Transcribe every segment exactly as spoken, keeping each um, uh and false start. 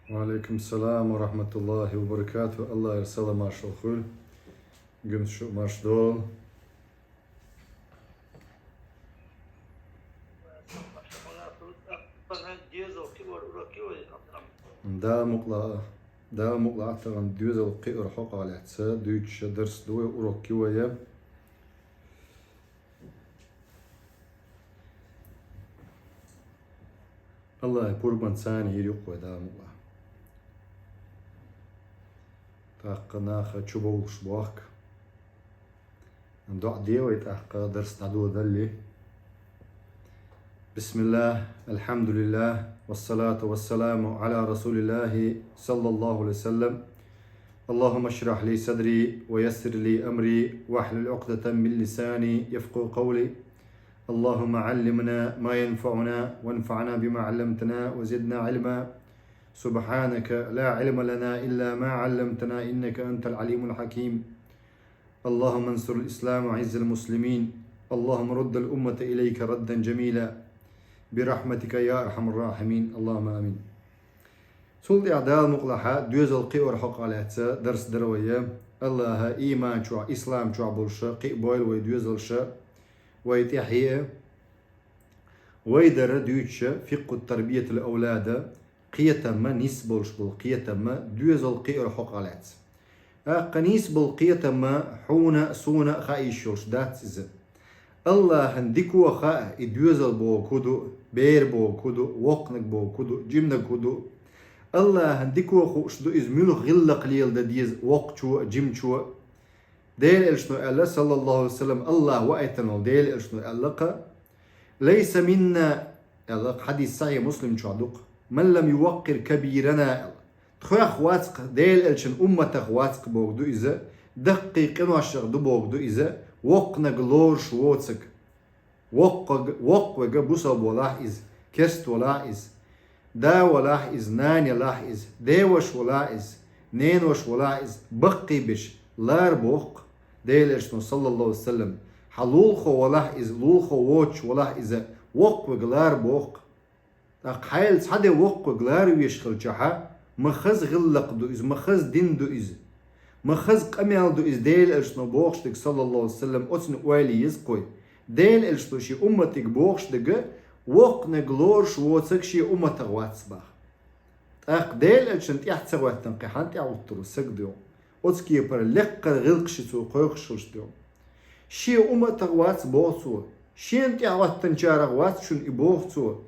Ва алейкум салам ва рахматуллахи ва баракатух. Аллахьера салам-маршалла хуьлда. Гуьмса шу марш долу. Дала мукъалахь, Дала мукъалахь тахана доьзал кхиарх хьокъехь лаьцна дуьйцуш дарс ду вай, урок ю вай. Аллахьан пурбанца йийр ю-кх вай, Дала мукъалахь. ТӀаккха нах чубовлуш бохку. ДоӀа де вай, тӀаккха дарс дӀадодалале. بسم الله، الحمد لله، والصلاة والسلام على رسول الله صلى الله عليه وسلم. اللهم اشرح لي صدري ويسر لي أمري واحلل عقدة من لساني يفقهوا قولي. اللهم علمنا ما ينفعنا وانفعنا بما علمتنا وزدنا علما. سبحانك لا علم لنا إلا ما علمتنا إنك أنت العليم الحكيم. اللهم انصر الإسلام وأعز المسلمين. اللهم رد الأمة إليك ردا جميلا. برحمتك يا أرحم الراحمين. اللهم آمين. Цул тӀаьхьа Дала мукъалахь доьзал кхиарх хьокъехь лаьцна дарс дара вай. Аллахьа иман чохь, ислам чохь болуш кхиабойла вай доьзалш, вай тӀаьхье. Вай дара дуьйцуш фикъхӀу тарбиятил авлад, кхетам а, нийса болуш болу кхетам а доьзал кхиарх хьокъехь лаьцна. ТӀаккха нийса болу кхетам а хьуна а, суна а хаа йиш йолуш дац иза. Аллахьан дика а хаьа, и доьзал бохург хӀун ду, бер бохург хӀун ду, воккханиг бохург хӀун ду, жиманиг хӀун ду. Аллахьан дика а хууш ду иза, муьлха гӀиллакх леладан деза воккхачо а, жимачо а. Делан Элчано аьлла, саллаллаху алейхи ва саллям, Аллахь ваийтина волу Делан Элчано аьлла-кх: «Лайса минна», аьлла-кх, хьадис Сахьихь Муслим чохь ду-кх, «ман лам юваккъир кабирана», аьлла. Тхох вац-кх, Делан Элчан умматах вац-кх бохург ду иза, даккхий къиношах ду бохург ду иза, воккханиг лоруш воцург. Воккхаг-, воккхавега бусалба валахь иза, керста валахь иза, да валахь иза, нана ялахь иза, деваша валахь иза, неноша валахь иза, баккхийберш лара боху-кх Делан Элчано, саллаллаху алейхи ва саллям. Хьан лулахо валахь иза, лулахо воцуш валахь иза, воккхавега лара боху-кх. ТӀаккха хьайла цхьа де воккхавега лара веш хилчахьа, ма хаза гӀиллакх ду иза, ма хаза дин ду иза, ма хаза къамел ду иза Делан Элчано бохуш дерг, саллаллаху алейхи ва саллям, оцунна ойла е еза-кх вай. Делан Элчано шен умматига бохуш дерг, воккханиг лоруш воцург шен умматах вац боху. ТӀаккха Делан Элчанна тӀаьхьа ца хӀоьттина кхин хьанна тӀаьхьа хӀуттур ву саг, дуй хьуна? Оцу кепара лекхара гӀиллакх ши цо кхойкхуш хилча, дуй хьуна? Шен умматах вац боху цо, шена тӀаьхьа хӀоьттинчарах вац шуна и боху цо.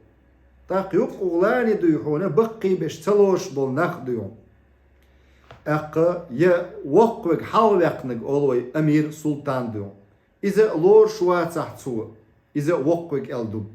ТӀаккха юккъехула а, дуй хьуна, баккхийберш ца лоруш болу нах, дуй хьуна. ТӀаккха я воккхавега хьалхаваьккхинарг олу вай амир, султан, дуй хьуна. Иза а лоруш вацахь цо, иза а воккхавега аьлла ду.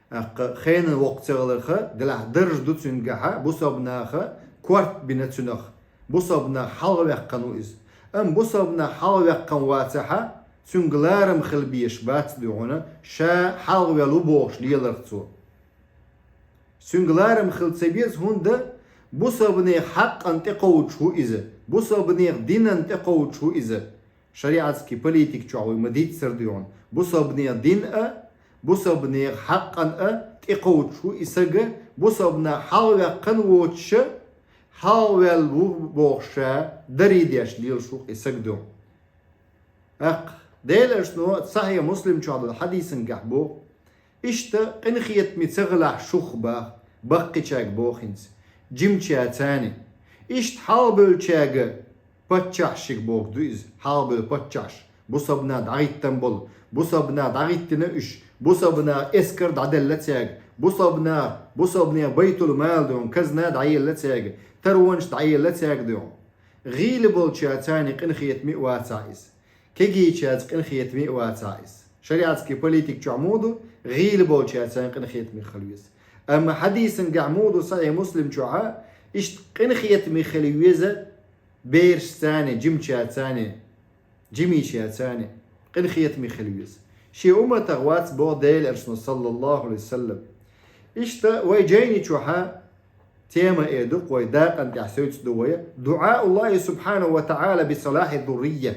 ТӀаккха хенан воккха ца хиларх, делахь дарж ду цуьнгахьа, бусалба наха корта бина цуьнах, бусалба нах хьалхаваьккхина ву иза. Амма бусалба нах хьалхаваьккхина вацахьа, цуьнга ларам хила безаш бац, дуй хьуна, ша хьалхаваьлла ву бохуш леларх цо. Цуьнга ларам хила ца беза, хӀунда бусалба нехан хьакъан тӀекхочуш ву иза, бусалба нехан динан тӀекхочуш ву иза. Шариатский политика чохь вай ма-дийццара, дуй хьуна, бусалба нехан дин а, бусалба нехан хьакъан а тӀекхочуш ву и саг, бусалба нах хьалхаваьккхина воцуша, хьалхаваьлла ву бохуша, дарий деш лелаш ву-кх и саг, дуй хьуна. ТӀаккха Делан Элчано Сахьихь Муслим чохь долу хьадисангахь боху: «Иштта къинхетаме ца хилахь шух, боху, баккхийчаьрга боху хӀинца, жимачаьрца а. Иштта хьалхабевллачаьрга, паччахьашка бохург ду иза, хьалхабевлла паччахьаш, бусалба нах дӀахӀиттина болу, бусалба нах дӀахӀиттина уьш, бусалба наха эскар дӀаделла цаьрга, бусалба наха, бусалба нехан байтул-мал, дуй хьуна, казна дӀаелла цаьрга, таронаш дӀаелла цаьрга, дуй хьуна. ГӀийла болчаьрца а къинхетаме а вацахь иза». Кегийчаьрца къинхетаме а вацахь иза. Шариатский политика чохь муха ду, гӀийла болчаьрца къинхетаме хила веза. Амма хьадисангахь муха ду Сахьихь Муслим чохьа, иштта къинхетаме хила веза берашца а, жимачаьрца а, жимийчаьрца а къинхетаме хила веза. Шен умматах вац боху Делан Элчано, саллаллаху алейхи ва саллям. Иштта вай жайни чохьа тема эр ду-кх вай, дакъана тӀехь севцӀа ду вай: «ДуӀауллахӀи субхьанаху ва таӀала би салахьи зуррийя».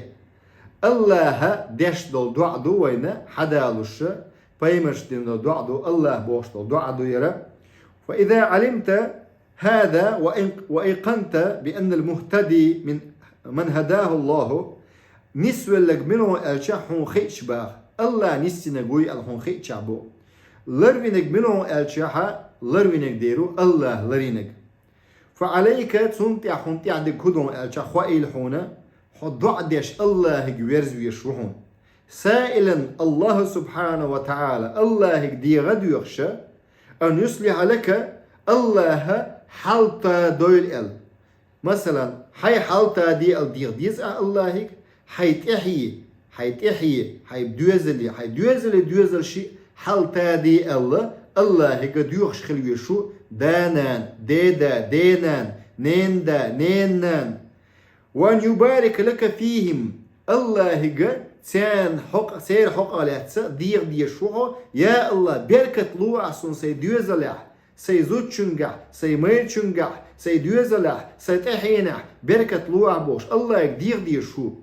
Аллахьа деш долу доӀа ду вайна хьадалуш, пайхамарша дина долу доӀа ду, Аллахьа бохуш долу доӀа ду яра. «Фа иза Ӏалимта هذا وإن وأيقنت بأن المهتدي من من هداه الله, нисвелларг мила ву аьлча хьуна хиъча баха, АллахӀ ниссинарг вуй аьлча хьуна хиъча бу. Ларвинарг мила ву аьлча хьа ларвинарг дер ву АллахӀ ларвинарг. فعليك, цунна тӀехь хьуна тӀехь дерг хӀу ду аьлча хоийла хьуна, хьо доӀа деш АллахӀага верзавеш ву хьуна. سائلا الله سبحانه وتعالى, АллахӀага дегӀа доьхуш, أن يصلح لك, АллахӀа хьал тадойла аьлла. Масала, хьай хьал таде аьлла дегӀа деза ахь АллахӀага, хьай тӀехье, хьай тӀехье, хьай доьзале, хьай доьзале доьзал шиъ хьал таде аьлла, АллахӀага доьхуш хила везаш ву да-нана, деда, денана, ненада, ненанана. وأن يبارك لك فيهم, АллахӀага царна хьокъ-, церан хьокъехь лаьцна дегӀа дезаш ву хьо, я АллахӀ, беркат лу ахь суна сайн доьзалехь, сайн зудчуьнгахь, сайн майрачуьнгахь, сайн доьзалехь, сайн тӀаьхьенехь беркат лу ахь бохуш, АллахӀага дегӀа дезаш ву.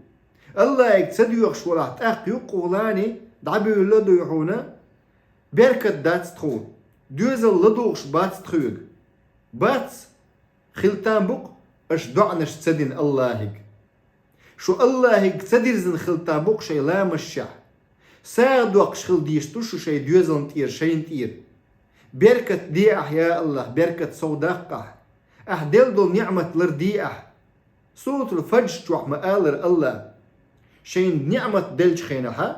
АллахӀага ца доьхуш валахь, тӀаккха юккъехула дӀабуьйлуш ду хьуна, беркат дац тхуна, доьзал ладугӀуш бац тхоьга. Бац, хила там бу-кх аша доӀанаш ца дина АллахӀага. Шу АллахӀага ца дирзина хила там бу-кх шайн ламазашкахь. СагӀа доккхуш хила дезаш ду шу шайн доьзална тӀера, шайна тӀера. Беркат де ахь, я АллахӀ, беркат сов даккха ахь. Ахь делла долу ниӀмат ларде ахь. Суратуль-Фаджр чохь ма-аллара АллахӀа, шайна ниӀмат деллачу хенахьа,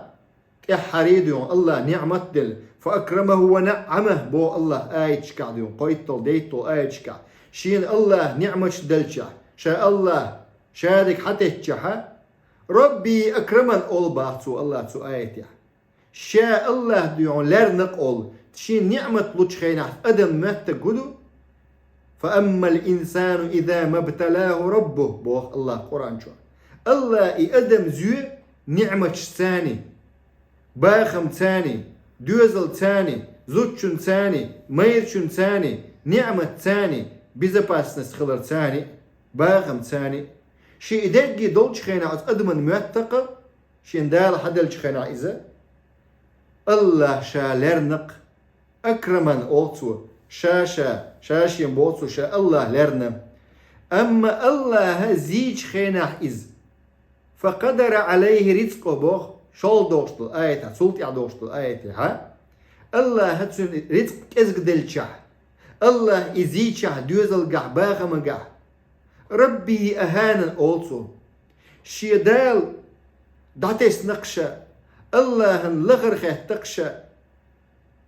тӀаьххьара дуьйхьа АллахӀа ниӀмат делла, فأكرمه ونعمه боху АллахӀа аяташкахь дуьйхьа, кхойтталгӀа, дейтталгӀа аяташкахь. Шена АллахӀа ниӀматаш делчахь, ша АллахӀа шадерг хьатеттачахьа, ربي أكرمن олу боху цо АллахӀа цу аятехь. Ша АллахӀа дуьйхьа лерна-кх олу, шена ниӀмат лучу хенахь адам моьттург хӀу ду? فأما الإنسان إذا ما ابتلاه ربه боху АллахӀа Къуръан чохь. АллахӀа и адам зоь ниӀматашца, бахамца, доьзалца, зудчуьнца, майрачуьнца, ниӀматца, безопасность хиларца, бахамца. Шен и дерриге долчу хенахь оцу адамна моьтту-кх, шена Дала хьаделлачу хенахь иза, АллахӀа ша лерна-кх, أكرمن олу цо, ша-ша, ша-шен боху цо, ша АллахӀа лерна. Амма АллахӀа зийчу хенахь иза, فقدر عليه رزقه боху, шолгӀа догӀуш долу аятехь, цул тӀаьхьа догӀуш долу аятехьа, АллахӀа цуьнан рицкъ кӀезиг деллачахь, АллахӀа и зийчахь, доьзалгахь, бахамгахь, ربي أهانن олу цо. Шен Дала дӀатесна-кх ша, АллахӀана лахара хетта-кх ша,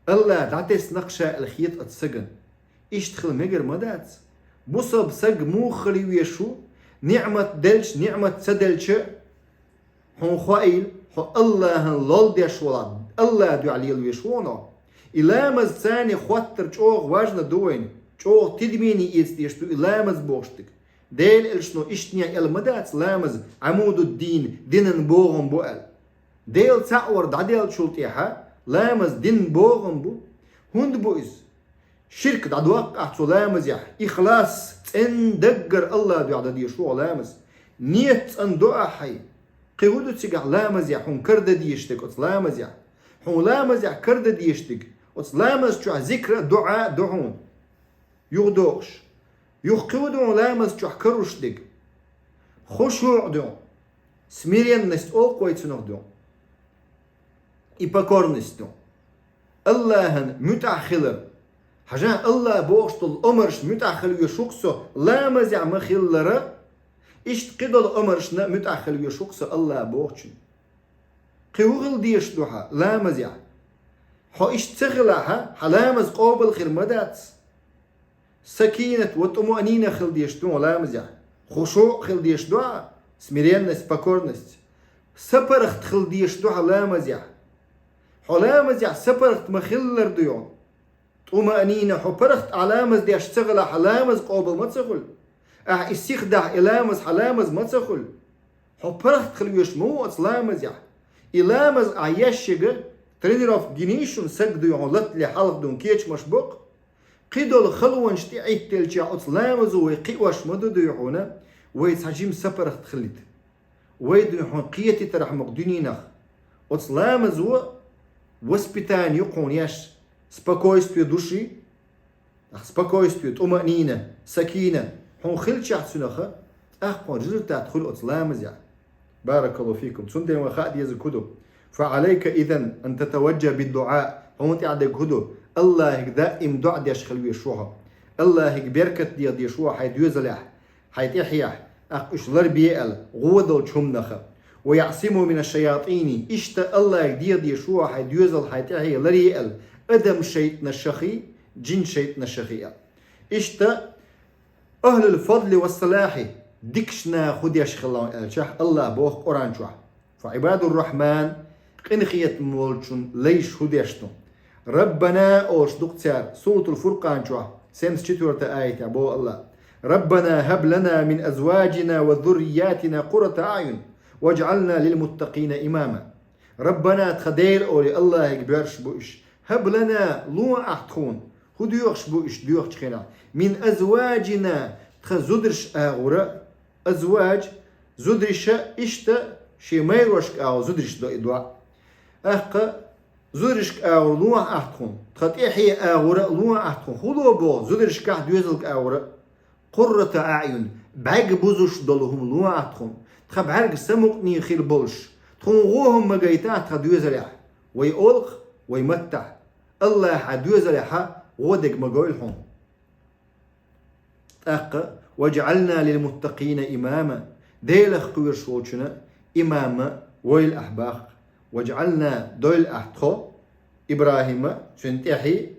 АллахӀа дӀатесна-кх ша аьлла хета оцу сагана. Иштта хила мегар ма дац. Бусалба саг муха хила везаш ву, ниӀмат делча, ниӀмат ца делча, хьуна хоийла, хьо АллахӀана лол деш валахь, АллахӀа дуьхьа лела везаш ву хьуна. И ламазца хоттар чӀогӀа важна ду вайна, чӀогӀа тидаме эца дезаш ду и ламаз бохуш дерг. Делан элчано иштта аьлла ма дац, ламаз عمود الدين, динан богӀам бу аьлла. Дела цхьаъ вар дӀаделлачул тӀаьхьа ламаз динан богӀам бу. ХӀунда бу иза? Ширк дӀадоккху ахь цу ламазехь, ихлас, цӀена даггара АллахӀа дуьхьа дан дезаш ву хьо ламаз. Нийят цӀена до ахь хьайн. Кхин хӀун ду цигахь ламазехь хьуна карадан дезаш дерг оцу ламазехь? Хьуна ламазехь карадан дезаш дерг оцу ламаз чохь зикр а, дуӀа а ду хьуна. ЮхадогӀуш. Юха кхин хӀун ду хьуна ламаз чохь каруш дерг? ХушуӀ ду хьуна. Смиренность олу-кх вай цунах ду хьуна. И покорность ду хьуна. АллахӀана муьтӀахь хилар. Хьажахь, АллахӀа бохуш долу омаршна муьтӀахь хила везаш ву-кх со ламазехь ма-хиллара, иштта кхидолу омаршна муьтӀахь хила везаш ву-кх со АллахӀа бохучунна. Кхин хӀун хила дезаш ду хьан ламазехь? Хьо иштта ца хилахь, хьан ламаз къобал хир ма дац. Сакинат ва тумаънина хила дезаш ду хьан ламазехь. ХушуӀ хила дезаш ду хьан, смиренность, покорность. СапаргӀат хила дезаш ду хьан ламазехь. Хьо ламазехь сапаргӀат ма-хиллара ду хьуна. Тумаънина, хьо паргӀат Ӏа ламаз деш ца хилахь, хьан ламаз къобал ма ца хуьлу. Ахь и сиха дахь, и ламаз хьан ламаз ма ца хуьлу. Хьо паргӀат хила везаш ма ву оцу ламазехь. И ламаз ахь еш ерг, тренировка гиний шуна, саг дуй хьуна латале хьалха дуй хьуна кечамаш боккху. Кхидолу халонаш тӀеӀиттелча оцу ламазо вай кхиош ма ду дуй хьуна, вай цхьа жима сапаргӀат хилийта. Вай дуй хьуна кхетийтархьама-кх дуьненах. Оцу ламазо воспитание ю-кх хьуна еш, спокойствие души, Ах спокойствие, тумаънина, сакина хьуна хилчахь цунаха, тӀаккха хьуна результат хуьлу оцу ламазехь. Баракаллаху фикум. Цундела вай хаа деза кху ду. فعليك إذن أن تتوجه بالدعاء. Хьуна тӀехь дерг кху ду. Аллахьига даим доӀа деш хила везаш ву хьо. Аллахьига беркат деха дезаш ву хьайн доьзалехь, хьайн тӀаьхьехь, тӀаккха уьш ларбе аьлла, гӀо долчу хӀуманаха. ويعصمه من الشياطين. Иштта Аллахьига деха дезаш ву хьайн доьзал, хьайн тӀаьхье ларъе аьлла, адам шайтӀанашахий, жин шайтӀанашахий аьлла. Иштта أهل الفضل والصلاح, дикачу наха хӀун деш хилла аьлчахь, Аллахьа боху Къуръан чохь: فعباد الرحمن, къинхетам волчун лайш хӀун деш ду? ربنا олуш ду-кх цара, Суратул Фуркъан чохь, семьдесят четвёртая аятехь боху Аллахьа: ربنا هب لنا من أزواجنا وذرياتنا قرة أعين واجعلنا للمتقين إماما. ربنا, тхан Дела, олий Аллахьига боьрша бу уьш. هب لنا, ло ахь тхуна. ХӀун доьхуш бу уьш доьхучу хенахь? من أزواجنا, тхан зударшна агӀора, азваж, зударша, иштта шен майрошка агӀо зударшна до и доӀа. ТӀаккха зударшка агӀора ло ахь тхуна, тхан тӀаьхье агӀора ло ахь тхуна. ХӀун ло боху зударшкахь, доьзалга агӀора? قرة أعين, бӀаьрг бузуш долу хӀума ло ахь тхуна, тхан бӀаьрг самукъане хир болуш, тхуна гӀо хӀума ма гайтахь тхан доьзалехь, вай олу-кх, вай маттахь. Аллахьа доьзалехьа гӀо дерг ма гойла хьуна. ТӀаккха: واجعلنا للمتقين إماما, Делах кхоьруш волчунна имам войла ахь боху. واجعلنا, дойла ахь тхо, ИбрахӀима, цуьнан тӀаьхье,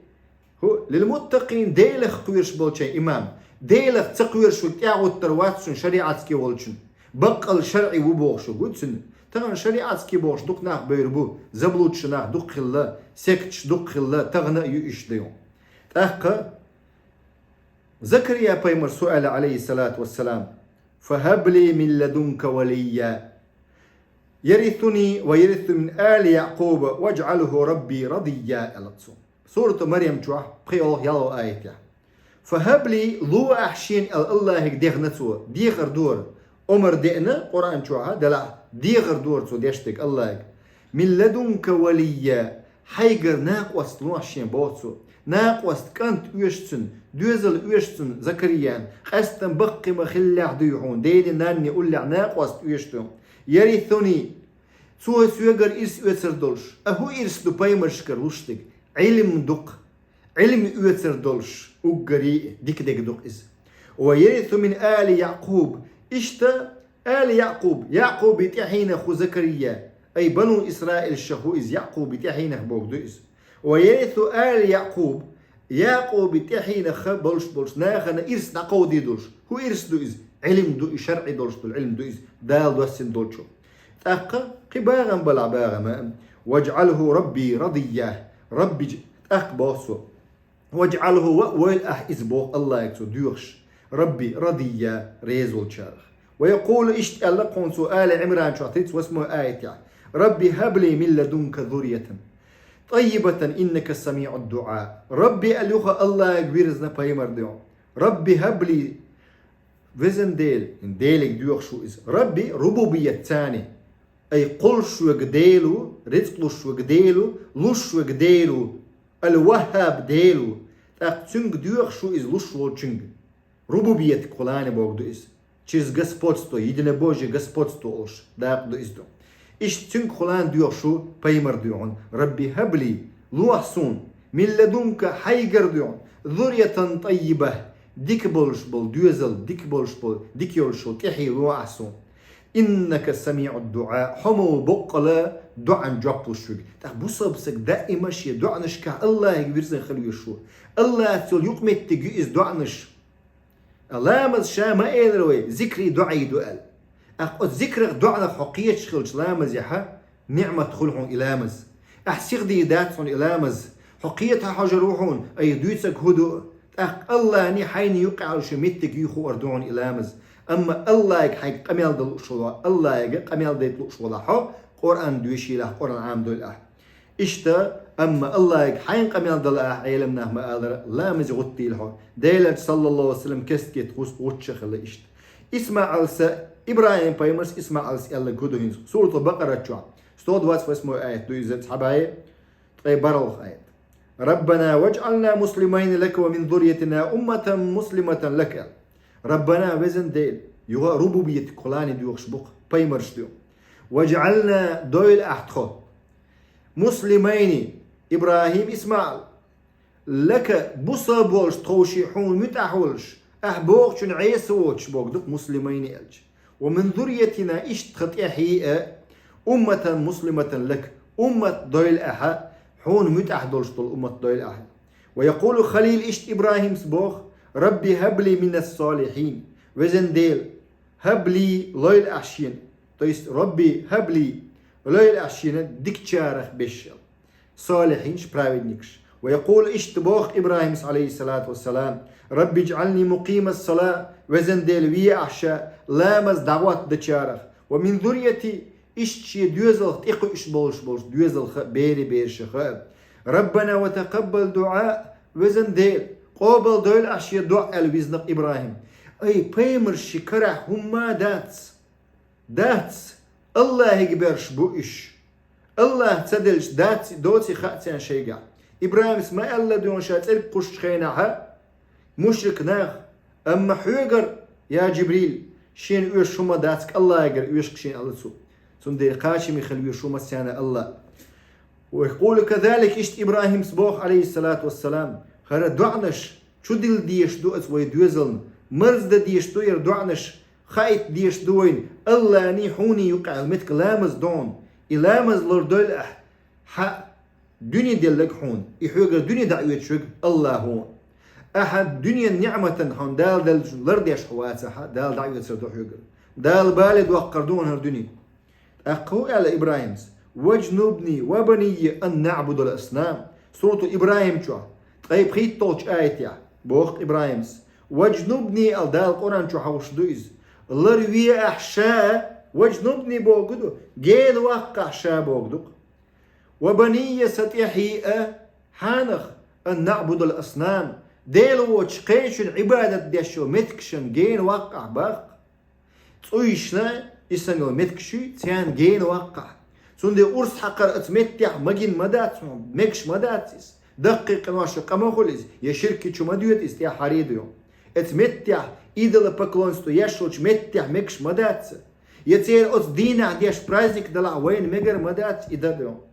хӀу, للمتقين, Делах кхоьруш болчеран имам. Делах ца кхоьруш верг тӀаьхьагӀуттур вац цуьнан, шариӀатский волчун. Баккъал шарӀи ву бохуш верг ву цуьнан. Тахана шариӀатский бохуш дукха нах бевр бу, заблудший нах дукха хилла, секташ дукха хилла, тахана а ю иштта ду. ТӀаккха Закария-пайхамар суал, Ӏалайхиссалату вассалам: فهب لي من لدنك وليا يرثني ويرث من آل يعقوب واجعله رب رضيا, аьлла цо. Сурату Марьям чохь пхи олхьа ялхо аятехь. فهب لي, ло ахь шена, аьлла Аллахьига дехна цо, дехар дора. Омар деана Къуръан чохь делахь, дехар дора цо деш дерг Аллахьига. من لدنك وليا, хьайгара накъост ло шена, боху цо. Накъост, кӀант оьшу цуьнан, доьзал оьшу цуьнан, Закарияна, къаьсттина баккхий ма хиллехь дуй хьуна, дени нанни уллехь накъост оьшу цуьнан. يرثني, цо соьгара ирс оьцур долуш. А хӀун ирс ду пайхамаршкара луш дерг? Ӏилм ду-кх. Ӏилма оьцур долуш, уггаре а дика дерг ду-кх иза. ويرث من آل يعقوب. Иштта, али Якъуб, Якъубан тӀаьхьенах ву Закария, ай, бану Исраилшах ву иза, Якъубан тӀаьхьенах бохург ду иза. ويرث آل يعقوب, Якъубан тӀаьхьенах болуш болчу нахана ирс дӀакховдийр долуш. ХӀун ирс ду иза? Ӏилм ду и, шарӀи долуш долу Ӏилм ду иза, Дала доссина долчух. ТӀаккха кхин багӀам балахь, багӀам а: واجعله رب رضيا, Рабби, тӀаккха боху цо, واجعله, ва а войла ахь иза, боху Аллахьига цо, доьхуш, رب رضيا, реза волчарах. ويقول, иштта аьлла кхунна цо Али Ӏимран чохь тридцать восьмой аятехь: رب هب لي من لدنك ذرية طيبة إنك سميع الدعاء. Рабби аьлла юха Аллахьига вирзина пайхамар дуьхьа. رب هب لي, везан Дела, Делига доьхуш ву иза. Рабби рубубият цани. Ай, кхуллуш верг Дела ву, рицкъ луш верг Дела ву, луш верг Дела ву, Ал-Ваххаб Дела ву. ТӀаккха цуьнга доьхуш ву иза луш волчуьнга. Рубубиятиг кхулана бохург ду иза. Через господство, единобожие, господство олуш дакъа ду иза ду. Иштта цуьнга кхулана доьхуш ву пайхамар дуьхьа. رب هب لي, лохьа суна, من لدنك, хьайгара дуьхьа, ذرية طيبة, дика болуш болу доьзал, дика болуш болу, дика йолуш йолу тӀаьхье лохьа суна. إنك سميع الدعاء, хьо ма ву боккъала доӀан жоп луш верг. ТӀаккха бусалба стаг даима шен доӀанашкахь Аллахьига вирзина хила везаш ву. Аллахьца йолу юкъаметтиг ю иза доӀанаш. Ламаз ша ма элира вай, зикри доӀий ду аьлла. ТӀаккха оцу зикрах, доӀанах хьо кхеташ хилча ламазехьа, ниӀмат хуьлу хьуна и ламаз. Ахь сиха дийр дац хьуна и ламаз. Хьо кхета хьожур ву хьуна, ай, дуьйцург хӀун ду? ТӀаккха Аллахьний хьайний юккъехь йолу шен меттиг юй хуур ду хьуна и ламаз. Амма Аллахьига хьайга къамел дан лууш валахь, Аллахьига къамел дайта лууш валахь хьо, Къуръан доьшийлахь, Къуръан Ӏамадойла ахь. Иштта, амма Аллахьига хьайна къамел дала ахь, Ӏелам нах ма аллара, ламазе гӀуттийла хьо. Делан элча, саллаллаху Ӏалайхи ва саллам, кест-кет гӀус-, гӀуттуш хилла иштта. ИсмаӀал са, ИбрахӀим пайхамарс ИсмаӀалс аьлларг хӀун ду хӀинца? Суратул Бакъара чохь, сто двадцать восьмой аят ду иза, цхьабай, ткъе бархӀалгӀа аят. «Раббана ваджӀална муслимайни лака ва мин зурриятина умматан муслиматан лака». «Раббана», везан Дела, юха рубубият кхолани доьхуш бу-кх, пайхамарш ду. «ВаджӀална», дойла ахь тхо, «муслимайни», ИбрахӀим, ИсмаӀал, «лака», бусалба волуш тхов ший хьуна муьтӀахь волуш, ахь бохучун Ӏеса воцуш боху ду-кх, «муслимайни» аьлча. «Ва мин зурриятина», иштта тхан тӀаьхье а, «умматан муслиматан лака», уммат дойла ахьа, хьуна муьтӀахь долуш долу уммат дойла ахьа. «Ва якъулу Халил», иштта ИбрахӀимс боху: «Рабби хӀабли минас салихьин». «Везан Дела, хӀабли», лойла ахь шена, то есть «Рабби хӀабли», лойла ахь шена дикачарах бешшал, салихьинаш, праведникаш. «Ва якъулу», иштта боху ИбрахӀимс, Ӏалайхиссалату вассалам: «Рабби иджӀални мукъимас сала», везан Дела, ве ахь ша ламаз дӀахӀоттадечарах, «ва мин зуррияти», иштта шен доьзалх тӀекхуьуш болуш болуш доьзалха а, бери берашаха а. «Раббана ва такъаббал дуӀа», везан Дела, къобалдойла ахь шен доӀа, аьлла визна-кх ИбрахӀим. Ай, пайхамарш ши карахь хӀумма а дац. Дац, АллахӀига берш бу уьш. АллахӀ ца делча дац, доций хаьа царна шайгахь. ИбрахӀимс ма аьлла дуьйна ша цӀерга кхуссучу хенахьа мушрик нах: «Амма хьоьгара, я Джибрил, шена оьшуш хӀума дац, АллахӀигара оьшу-кх шена», аьлла цо. Цундела кхачаме хила везаш ву массарна АллахӀ. «Ва якъулу казалик», иштта ИбрахӀимс боху, Ӏалайхиссалату вассалам, хӀара доӀанаш чудилла дезаш ду аса вай доьзална, марздан дезаш ду хӀара доӀанаш, хаийта дезаш ду вайна АллахӀний хьуний юккъехь меттиг ламаз ду хьуна. И ламаз лардойла ахь, хьан дуьне делларг хьуна, и хьоьгара дуьне дӀаоьцуш верг АллахӀ ву. Ахьа дуьненан ниӀматан хьуна Дала деллачун лардеш хьо вацахьа, Дала дӀаоьцур ду хьоьгара. Дала бале доккхур ду хьуна хӀара дуьне. ТӀаккха хӀун аьлла ИбрахӀимс? «Ваджнубни ва банийя ан наӀбудал аснам». Сурату ИбрахӀим чохь, ткъе пхийтталгӀачу аятехь, боху ИбрахӀимс: «Ваджнубни», аьлла, Дала Къуръан чу хьовсуш ду иза. Ларве ахь ша, «ваджнубни» боху ду, гена ваккхахь ша боху ду-кх. «Ва банийя», сан тӀаьхье а, хьанах, «ан наӀбудал аснам», Дела воцучу кхечун Ӏибадат деш йолу меттигашна гена ваккхахь боху-кх. ЦӀуйшна, и санна йолу меттигаш, царна гена ваккхахь. Цундела урс хьакхар оцу меттехь магийна ма дац хьуна, мегаш ма дац иза. Даккхий къиношна къа ма хуьлу иза, я ширк чу ма доьду иза, тӀаьххьара а ду. Оцу меттехь идолопоклонство еш йолчу меттехь мегаш ма дац. Я церан оцу дийнахь деш праздник далахь вайна мегар ма дац и дан ду.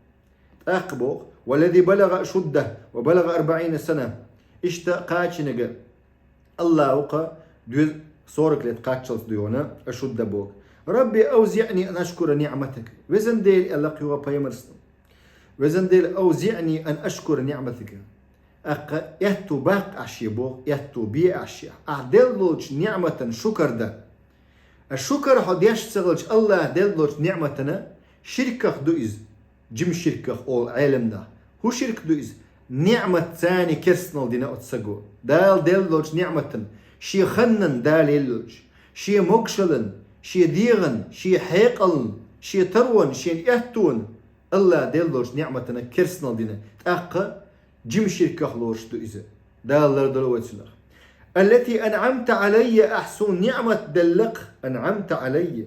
ТӀаккха боху: «Валлази балагӀа ашуддаху ва балагӀа арбаӀина сана». Иштта кхачаниг АллахӀ ву-кх, доьз-, сорок лет кхаччалц ду йона, ашудда боху. «Рабби авзиӀни ан ашкура ниӀматака». Везан Дела, аьлла-кх юха пайхамарс. «Везан Дела, авзиӀни ан ашкура ниӀматака». ТӀаккха аьтту баккха ахь шен боху, аьтту бе ахь шен. Ахь делла долчу ниӀматан шукар дан. А шукар хьо деш ца хилча АллахӀа делла долчу ниӀматана, ширках ду иза. Жима ширках олу Ӏеламнаха. ХӀун ширк ду иза? НиӀмат царна керстанал дина оцу саго. Дала делла долчу ниӀматан, шен ханнан Дала еллачу, шен могушаллан, шен дегӀан, шен хьекъалан, шен таронан, шен аьттонан, АллахӀа делла долчу ниӀматана керстанал дина. ТӀаккха жима ширках лоруш ду иза. Дала лардойла вай цунах. «Аллати анӀамта Ӏалайя», ахь суна ниӀмат делла-кх, анӀамта Ӏалайя.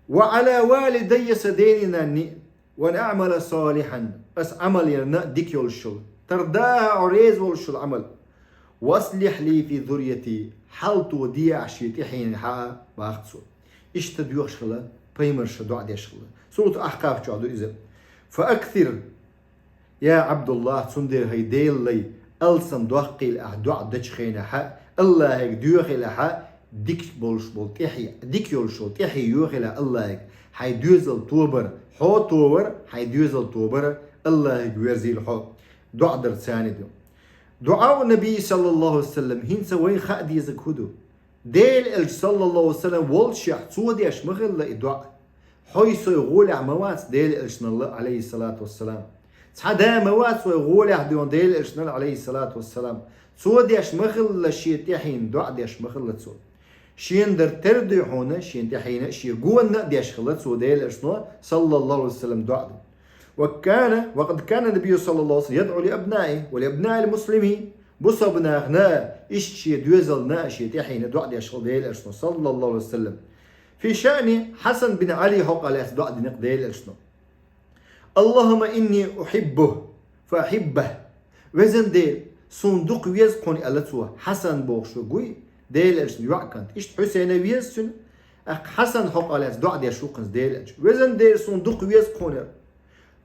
«Ва Ӏала валидайя», сан дений нанний, «ва ан аӀмала салихьан», ас Ӏамал ярна дика йолуш йолу, тардахьа хьо реза волуш йолу Ӏамал. «Ва аслихь ли фи зуррияти», хьал тоде ахь шен тӀаьхьенан хьаа, боху цо. Иштта доьхуш хилла, пайхамарша доӀа деш хилла. Сурату Ахкаф чохь ду иза. «Фа аксир». Я Ӏабдуллахь, цундела хӀай Делан лай, алсам доккхийла ахь доӀа дечу хенахьа, АллахӀе доьхийла ахьа, дика болуш болу тӀаьхье, дика йолуш йолу тӀаьхье йоьхийла АллахӀе, хьайн доьзал тобар, хьо тобар, хьайн доьзал тобар, АллахӀе верзийла хьо. ДоӀа дар царна ду. ДуӀау Наби саллаллаху Ӏалайхи ва саллам, хӀинца вайн хаа дезаг хӀун ду? Делан Элча саллаллаху Ӏалайхи ва саллам волчехь цо деш ма хилла и доӀа. Хьой-сой гӀолехь ма вац Делан Элчанал, Ӏалайхиссалату вассалам. Цхьа да ма вац вай гӀолехь дуьйна Делан Элчанал, Ӏалайхиссалату вассалам. Цо деш ма хилла шен тӀаьхьенан доӀа, деш ма хилла цо. Шена дар тера дуй хьуна, шен тӀаьхьенан а, шен гонна а деш хилла цо Делан Элчано, саллаллаху Ӏалайхи ва саллам, доӀа ду. «Ва кана, ва къад кана набийю саллаллаху Ӏалайхи ва саллам ядӀу ли абнаихи ва ли абнаил муслимин». Бусалба нахана а, иштта шен доьзална а, шен тӀаьхьенан доӀа деш хилла Делан Элчано, саллаллаху Ӏалайхи ва саллам. Фи шаъни Хьасан бин Ӏали хьокъехь лаьцна доӀа дина-кх Делан Элчано. «Аллахумма инни ухиббуху فأحبه. Везан Дела, суна дукха веза хьуна, аьлла цо. Хьасан бохуш верг вуй, Делан Элчан йоӀ кӀант. Иштта Хьусейна веза цуьнан, тӀаккха Хьасан хьокъехь лаьцна доӀа деш ву хӀинца Делан Элча. Везан Дела, суна дукха веза хьуна.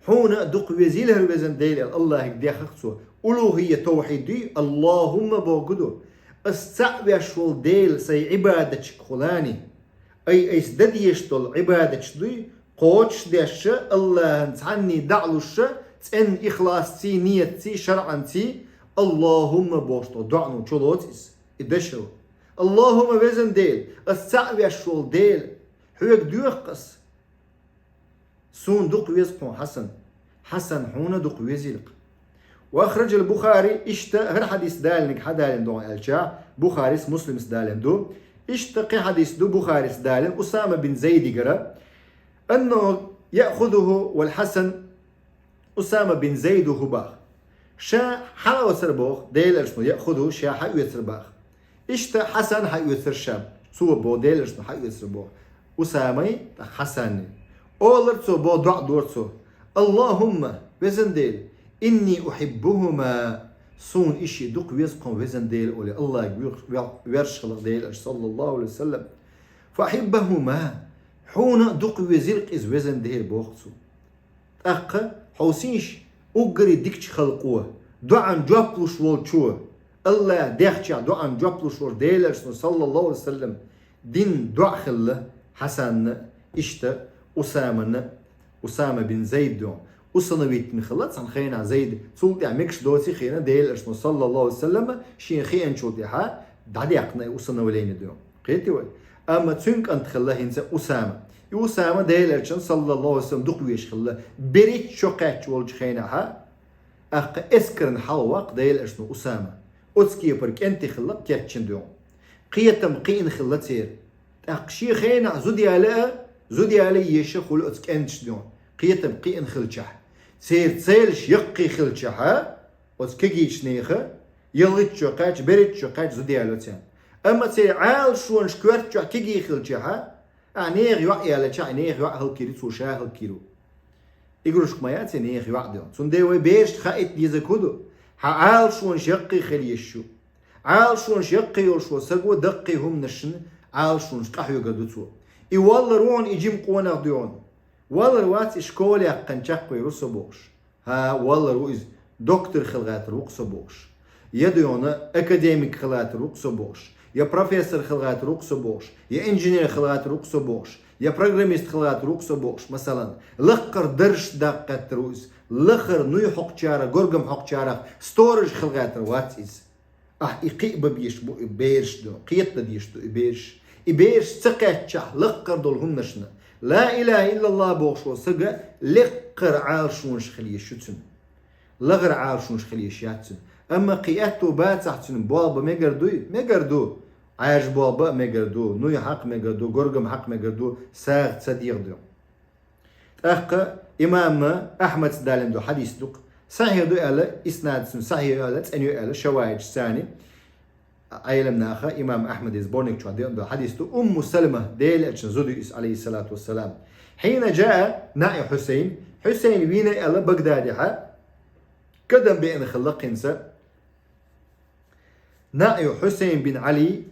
Хьуна а дукха везийла хӀара, везан Дела, аьлла, Аллахьига дехар цо. Улухьийя, тавхьид дуй, Аллахьумма бохург ду. Ас цхьаъ веш волу Дела сайн Ӏибадатчиг хулани. Ай айса дан дезаш долу Ӏибадаташ дуй, кхочушдеш, Аллахьан цхьанний дӀа а луш, цӀена ихласций, ниятций, шарӀанций, Аллахьумма бохуш долу доӀано чулоцу иза, и дашо. Аллахьумма, везан Дела, ас цхьаъ веш волу Дела, хьоьга доьху ас. Суна дукха веза хьуна Хьасан. Хьасан хьуна дукха везийла-кх. وأخرج البخاري, иштта хӀара хьадис далийнарг хьадалийна догӀу аьлча, Бухарис, Муслимс далийна ду. Иштта кхин хьадис ду Бухарис далийна Усама бин Зайдигара. أنه يأخذه والحسن, Усама бин Зайд ву хӀу боху. Ша хьаоьцура боху, Делан Элчано, يأخذه, ша хьаоьцура боху. Иштта Хьасан хьаоьцура ша. Цо боху, Делан Элчано хьаоьцура боху. Усамай, тӀаккха Хьасанни. Олура цо боху, доӀа дора цо. Аллахьумма, везан Дела, إني أحبهما, суна и шиъ дукха веза хьуна, везан Дела, олий, Аллахьига вер-, вер-, верш хилла Делан Элча, саллаллаху Ӏалайхи ва саллам. فأحبهما, хьуна а дукха везийла-кх иза, везан Дела, боху цо. ТӀаккха хьовсийша, уггаре дикачу халкъо, доӀан жоп луш волчо, Аллахьа дехчехь доӀан жоп луш волчу Делан Элчано, саллаллаху Ӏалайхи ва саллам, дина доӀа хилла Хьасанна, иштта Усамана, Усама бин Зайд ду. Усыновить дина хилла цхьана хенахь Зайд, цул тӀаьхьа мегаш доций хиъна Делан Элчано, саллаллаху Ӏалайхи ва саллам, шена хиъначул тӀаьхьа дӀадаьккхина и усыновление ду. Кхетий вай? Амма цуьнан кӀант хилла хӀинца Усама. И Усама Делан Элчанна, саллаллаху Ӏалайхи ва саллам, дукха везаш хилла. БерхӀитта шо кхаьчча волчу хенахьа, тӀаккха эскарна хьалаваккха Делан Элчано Усама. Оцу кепара кӀентий хилла кечйина ду. Кхетам кхиъна хилла церан. ТӀаккха шен хенахь зуда яла а, зуда яла езаш а хуьлу оцу кӀенташна ду. Кхетам кхиъна хилчахь. Церан целаш яккхий хилчахьа, оцу кегийчу нехан, ялхитта шо кхаьчча, берхӀитта шо кхаьчча зуда яло царна. Амма церан Ӏалашонаш коьрта чохь кегий хилчахьа, ахь нехан йоӀ ялчахь, и нехан йоӀ хӀаллакйийр ю, цо ша хӀаллакйийр ву. Игрушка ма яц и нехан йоӀ ду. Цундела вай берашна хаийта дезарг хӀун ду? Хьан Ӏалашонаш яккхий хила езаш ю. Ӏалашонаш яккхий йолуш волу саго даккхий хӀуманашна Ӏалашонаш къахьоьгур ду цо. И валлар ву хьуна и жима къонах ду хьуна. Валлар вац и школа яьккхина чекхвер ву со бохуш. ХӀа, валлар ву иза, доктор хила гӀертар ву-кх со бохуш. Я дуьйна академик хила гӀертар ву-кх со бохуш. Я профессор хила гӀертар ву-кх со бохуш. Я инженер хила гӀертар ву-кх со бохуш. Я программист хила гӀертар ву-кх со бохуш. Масалан, лакхара дарж даккха гӀертар ву иза. Лахара нуй хьокхучарах, горгам хьокхучарах сторож хила гӀертар вац иза. Ахь и кхиъ бан безаш бу и бераш ду, кхетадан дезаш ду и бераш. И бераш ца кхаьччахь лаккхара долу хӀуманашна, ла илаха иллаллах бохуш волу сага лекхара Ӏалашонаш хила езаш ю цуьнан. Лахара Ӏалашонаш хила езаш яц цуьнан. Амма кхин аьтту бацахь цуьнан болх бан мегар дуй? Мегар ду. Ӏаьржа болх бан а мегар ду, нуй хьакха мегар ду, горгам хьакха мегар ду, сагӀа ца дегӀа ду. ТӀаккха имам Ахьмадс далийна ду хьадис ду-кх. Сахьихь ду аьлла, иснад цуьнан сахьихь ю аьлла, цӀена ю аьлла, шаваидаш царни. Ӏелам наха имам Ахьмада сборник чохь деана ду хьадис ду. Умму Салама, Делан Элчанан зуда ю иза, алейхиссалату вассалам. Хьийна джаа наӀи Хьусайн, Хьусайн вийна аьлла Багдадехьа, кадам беана хилла-кх хӀинца. НаӀи Хьусайн бин Ӏали,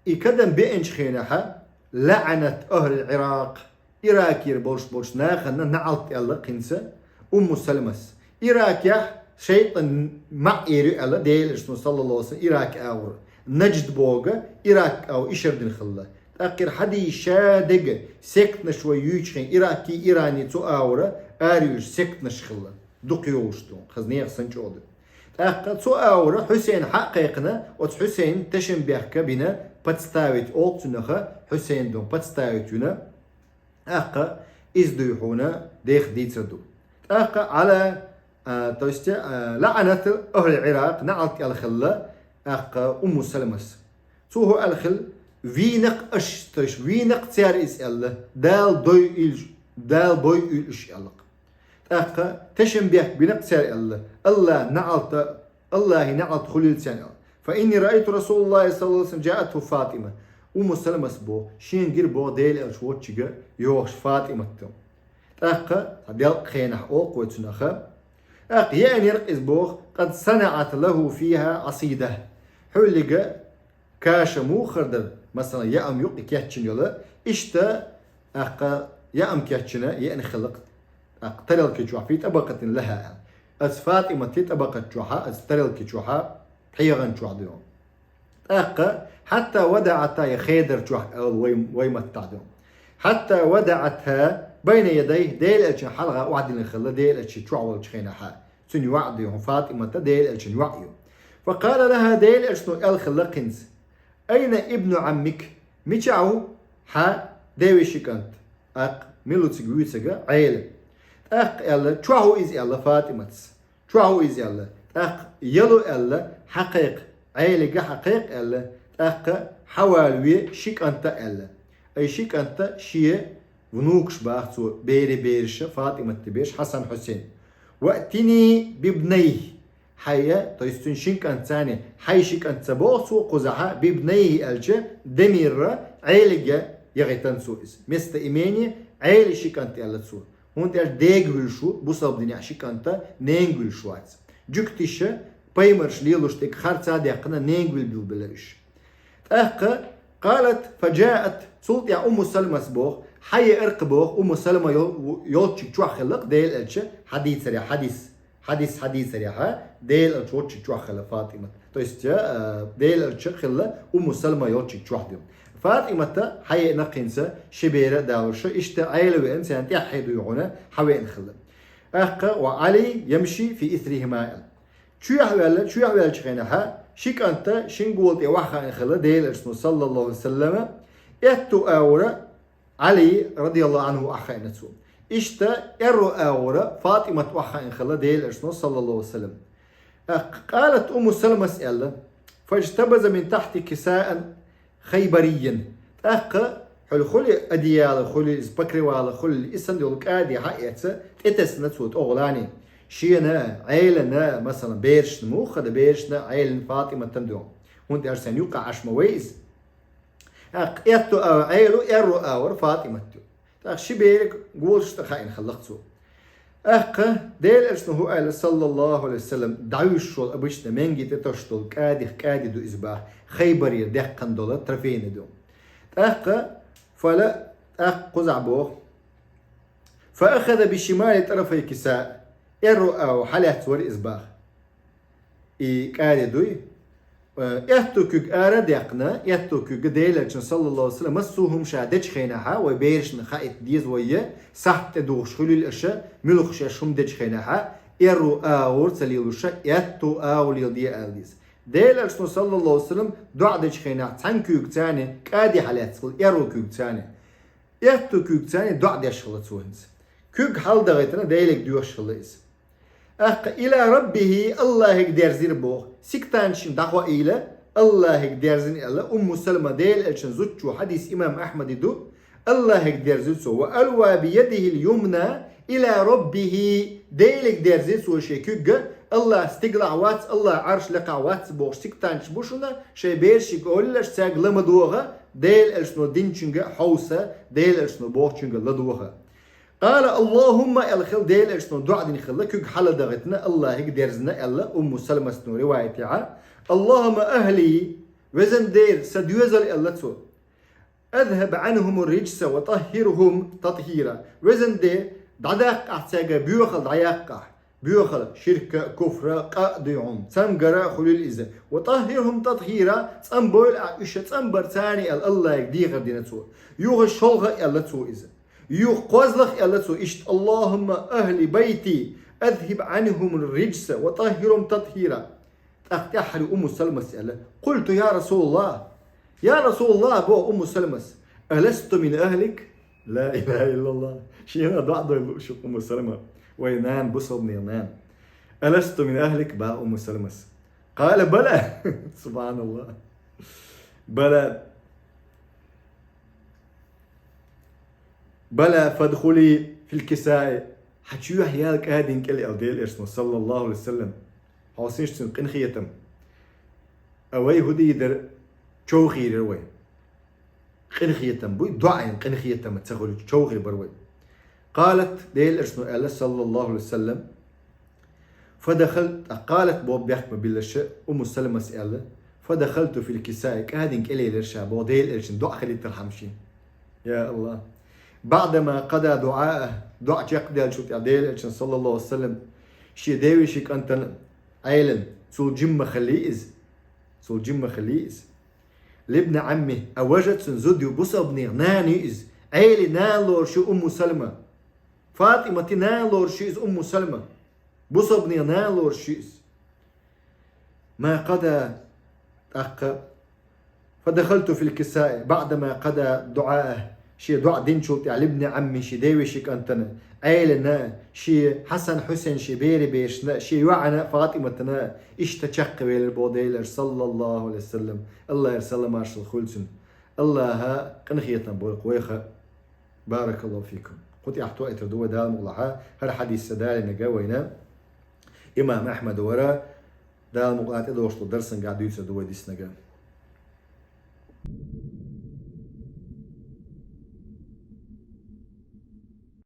и кадам беанчу хенахьа, лаӀанат ахӀлал Ӏиракъ, Иракера болуш болчу нахана наӀалт аьлла-кх хӀинца Умму Саламас. Иракехь шайтӀан маӀ эр ю аьлла Делан Элчано, саллаллаху Ӏалайхи ва саллам, Ирак агӀор. Наджд боху Ирак агӀор ишар дина хилла. ТӀаккха хӀара хьадийша дерг, сектанаш вай юьйцу хенахь, Иракий, Ирани цу агӀора араюьйлуш сектанаш хилла. Дукха йолуш ду, хаза нехан санна чӀогӀа ду. ТӀаккха цу агӀора Хьусейн хьа а кхайкхина, оцу Хьусейн тешнабехк бина, подставить олу цунах, Хьусейн ду подставить вина. ТӀаккха иза дуй хьуна деха дийцар ду. ТӀаккха Ӏала, а, то есть, а, лаӀанат ахӀлал Ӏиракъ, наӀалт аьлла хилла, тӀаккха Умму Саламас. Цо хӀу аьлла хилла, вийнакъ аша, то есть вийнакъ цара иза аьлла, Дала дой уьлуш, Дала бой уьлуш аьлла-кх. ТӀаккха тешнабехк бинакъ цара аьлла, Аллах наӀалта, Аллахьи наӀалт хуьлийла царна аьлла. Фа инни раайту Расулаллахи саллаллаху Ӏалайхи ва саллам джаатху Фатима. Умму Саламас боху, шена гира боху Делан Элча воччига йогӀуш Фатимат ду. ТӀаккха цхьа делкъа хенахь олу-кх вай цунах, ТӀаккха яа нерк из боху, قد صنعت له فيها عصيدة. Хьуьллига каша муха хир дара, масала, яам юкъа кечйина йола, иштта тӀаккха яам кечйина яа хилла-кх, тӀаккха тарелки чохь في طبق لها аьлла. Оцу ФатӀиматин тӀабакъат чохь, оцу тарелки чохь, пхьегӀан чохь ду. ТӀаккха حتى وضعتها я хедар чохь аьлла вай, вай маттахь ду. حتى وضعتها بين يديه Делан Элчанна хьалха охьадиллина хилла, Делан Элча чохь волчу хенахь. Цуьнан йоӀ ду хьуна, ФатӀимат Делан Элчанан йоӀ ю. فقال لها Делан Элчано аьлла хилла кхинца: أين ابن عمك؟ Мичахь ву хьан девешин кӀант? ТӀаккха мила ву цига вуьйцург? Ӏела. ТӀаккха аьлла: чохь ву иза, аьлла ФатӀиматас. Чохь ву иза, аьлла. ТӀаккха ял ву, аьлла, хьакхайкха, Ӏелига хьакхайкха, аьлла. ТӀаккха хьавалаве ши кӀант а, аьлла. Ай ши кӀант а шен внукаш боху цо, берийн бераш, ФатӀиматан бераш, Хьасан, Хьусайн. وأتني بابنيه хьайн, то есть цуьнан шин кӀантаца, хьайн ши кӀант ца боху цо кхузахь, بابنيه аьлча, дамир Ӏелига яхийтина цо иза. Местоимение Ӏелин ши кӀант аьлла цо. ХӀунда аьлча дега вуьлуш ву, бусалба динехь ши кӀант а ненга вуьлуш вац. Жуьгтиша, пайхамарша лелош дерг харц а даьккхина, ненга вилла билбелла уьш. ТӀаккха, قالت فجاءت, цул тӀаьхьа Умму Саламас боху, хьан яа кхин боху, Умму Салама йол-, йолчуьнга чохь хилла-кх Делан Элча, хьадийцарехь, хьадис, хьадис хьадийцарехь, Делан Элча волчуьнга чохь хилла ФатӀимат. То есть, э, Делан Элча хилла Умму Салама йолчуьнга чохь ду. ФатӀимат хьан яа кхинца, ши бер а далуш, иштта Ӏела веана, царна тӀаьххье ду хьуна, хьан веана хилла. ТӀаккха وعلي يمشي في إثرهما аьлла. Чоьхьа ваьлла, чоьхьа ваьллачу хенахь, ши кӀант а шин гола тӀе охьахаийна хилла Делан Элчано, саллаллаху Ӏалайхи ва саллама, аьтту агӀор Ӏали, радияллаху Ӏанху, охьахаийна цо. Иштта аьрру агӀор ФатӀимат охьахаийна хилла Делан Элчано, саллаллаху Ӏалайхи ва саллам. ТӀаккха قالت Умму Саламас аьлла: فاجتبذ من تحت كساء خيبري. ТӀаккха хьуьлла хуьлий одеяло, хуьлий иза покрывало, хуьлий, и санна йолу кӀади хьаэца, тӀетесна цо тӀехула. Шена, Ӏелана, масала, берашна, муха дан берашна, Ӏелана, ФатӀиматана ду. ХӀунда аьлча царна юккъехь Ӏаш ма вай иза. ТӀаккха аьтту агӀор Ӏела, аьрру агӀор ФатӀимат ду. ТӀаккха ши бериг голаш тӀе хаийна хилла-кх цо. ТӀаккха Делан Элчано хӀу аьлла, саллаллаху Ӏалайхи ва саллам, дӀавуьйшуш волу обычно менги тӀе тосуш долу кӀадих кӀади ду иза боху, Хайбарера даьккхина долу трофейни ду. ТӀаккха фала, тӀаккха кхузахь боху: فأخذ بشمال طرفي الكساء, аьрру агӀор хьалаьцна вара иза боху. И кӀади дуй. Э, аьтту куьг ара а даьккхина, аьтту куьг Делан Элчано, саллаллаху Ӏалайхи ва саллам, массо а хӀума ша дечу хенахь, вай берашна хаийта деза вай, сахьт тӀедухуш хуьлийла аша, муьлхха шаьш хӀума дечу хенахь, аьрру агӀор ца лелош, аьтту агӀор леладе аьлла деза. Делан Элчано, саллаллаху Ӏалайхи ва саллам, доӀа дечу хенахь, цхьана куьйгаца кӀади хьалаьцна хилла, аьрру куьйгаца. Аьтту куьйгаца доӀа деш хилла цо хӀинца. Куьг хьаладахийтина, Деле доьхуш хилла иза. ТӀаккха إلى ربه, Аллахьига дерзира боху. Сектанташна дӀахоийла, Аллахьига дерзина аьлла, Умму Салама, Делан Элчанан зудчо, хьадис имам Ахьмаде ду, Аллахьига дерзира цо. وألوى بيده اليمنى إلى ربه, Деле дерзира цо шен куьг, Аллахь стигалахь вац, Аллахь Ӏарш лекхахь вац бохуш сектанташ бу шуна, шайн берашка олуш, цаьрга ла ма догӀа, Делан Элчано динчуьнга хьовса, Делан Элчано бохучуьнга ладогӀа. قال اللهم, аьлла хилла, Делан Элчано доӀа дина хилла, куьг хьаладахийтина, Аллахьига дерзина аьлла, Умму Саламатано риваят яхь: اللهم أهلي, везан Дела, сан доьзал, аьлла цо. أذهب عنهم الرجس وطهرهم تطهيرا. Везан Дела, дӀадаккха ахь цаьргара боьхалла, дӀаяккха ахь. Боьхалла, ширк а, куфр а, къа а дуй хьуна, цамгар а хуьлийла иза. وطهرهم تطهيرا, цӀанбойла ахь уьш, цӀанбарца аьлла, Аллахьига дехар дина цо. Юха шолгӀа аьлла цо иза. Юха кхозлагӀа аьлла цо иштта: اللهم أهل بيتي أذهب عنهم الرجس وطهرهم تطهيرا. ТӀаккха тӀаьххьара Умму Саламас аьлла: قلت يا رسول الله, я Расулаллахь, боху Умму Саламас, ألست من أهلك؟ لا إله إلا الله. Шена доӀа дойла лууш ю Умму Салама, вай нана, бусалбанийн нана. ألست من أهلك, боху Умму Саламас. قال بلى. سبحان الله. بلى. بلى فادخلي في الكساء. Хьан чоьхьа яла кӀадин кӀел, аьлла Делан Элчано, саллаллаху Ӏалайхи ва саллам. Хьовсийша цуьнан къинхетам. А вай хӀун дийр дара, човхийр яра вай. Къинхетам буй, доӀанна къинхетам ца хуьлучу човхийр бара вай. قالت, Делан Элчано аьлла, саллаллаху Ӏалайхи ва саллам: فدخلت, قالت, бо бехк ма биллаша, Умму Саламас аьлла: فدخلت في الكساء, кӀадин кӀелелира ша, бо Делан элчан доӀа хилийтар хьамши. Я Аллах. بعدما قضى دعاءه, доӀа чекхдаьлчул тӀехьа Делан элчан, саллаллаху алейхи ва саллам, шен девеши кӀантана, Ӏелан, цул жимма хилли иза. Цул жимма хилли иза. لابن عمه, а важа цун зуда ю, бусалбанийн нана ю иза. Ӏелий нана лоруш ю Умму Салама. ФатӀиматий нана лоруш ю иза Умму Салама. Бусалбанийн нана лоруш ю иза. ما قضى, тӀаккха, فدخلت في الكساء بعدما قضى دعاءه, шен доӀа динчул тӀехьа لابن عمه, шен девеши кӀантана, Ӏелана, шен Хьасан, Хьусен, шен берий бешана, шен йоӀана ФатӀиматана, иштта чакхвелира бо Делан элча, саллаллаху алейхи ва саллам. Аллахьера салам-маршал хуьлда цунна. Аллахьа къинхетам бойла вайх. بارك الله فيكم. Кху тӀехьа тоъийтар ду вай, Дала мукъалахь, хӀара хьадис ца далийнарг вайна. Имам Ахьмад вара, Дала мукъалахь, тӀедогӀуш долу дарсангахь дуьйцур ду вай диснарг.